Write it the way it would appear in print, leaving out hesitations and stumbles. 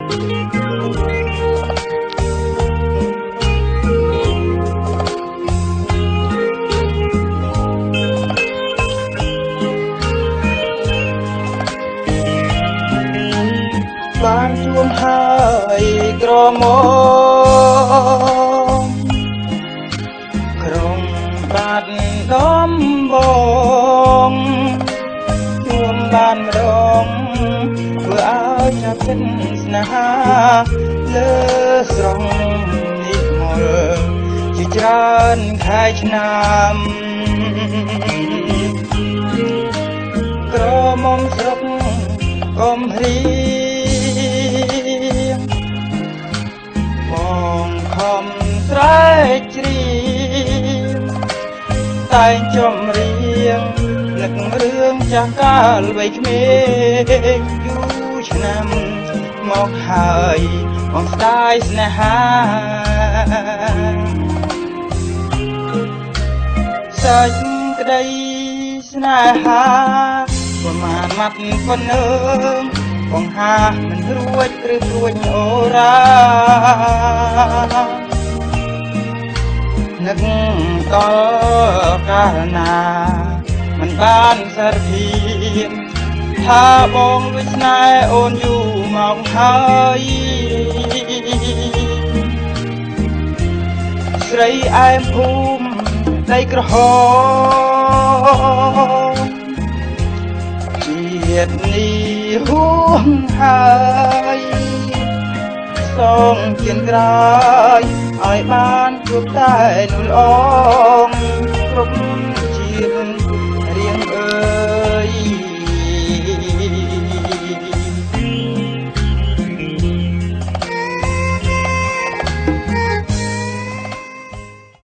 បានជួមហើយក្រមុំក្រុងបាត់ដំបងជួមបានម្ដងធ្វើឲ្យចាប់ចិត្តស្នេហាលើស្រង់នេះមកជាច្រើនខែឆ្នាំក្រមុំស្រុកកំព្រៀងបងខំស្រែកច្រៀងតែងចម្រៀងនឹករឿងចាស់កាលវ័យក្មេងយូរឆ្នាំមកហើយបងស្ដាយស្នេហាសាច់ក្តីស្នេហាប្រមាណម៉ាត់ប៉ុណ្ណឹងបងហាមិនរួចឬព្រួញអូរ៉ានឹកដល់កាលណាមិនបានសារភាពថាបងលួចស្នេហ៍អូនយូរមកហើយស្រីអែមភូមិដីក្រហមជាតិនេះហួងហើយសងជាក្រោយឲ្យបានជួបតែនោះល្អងគ្រប់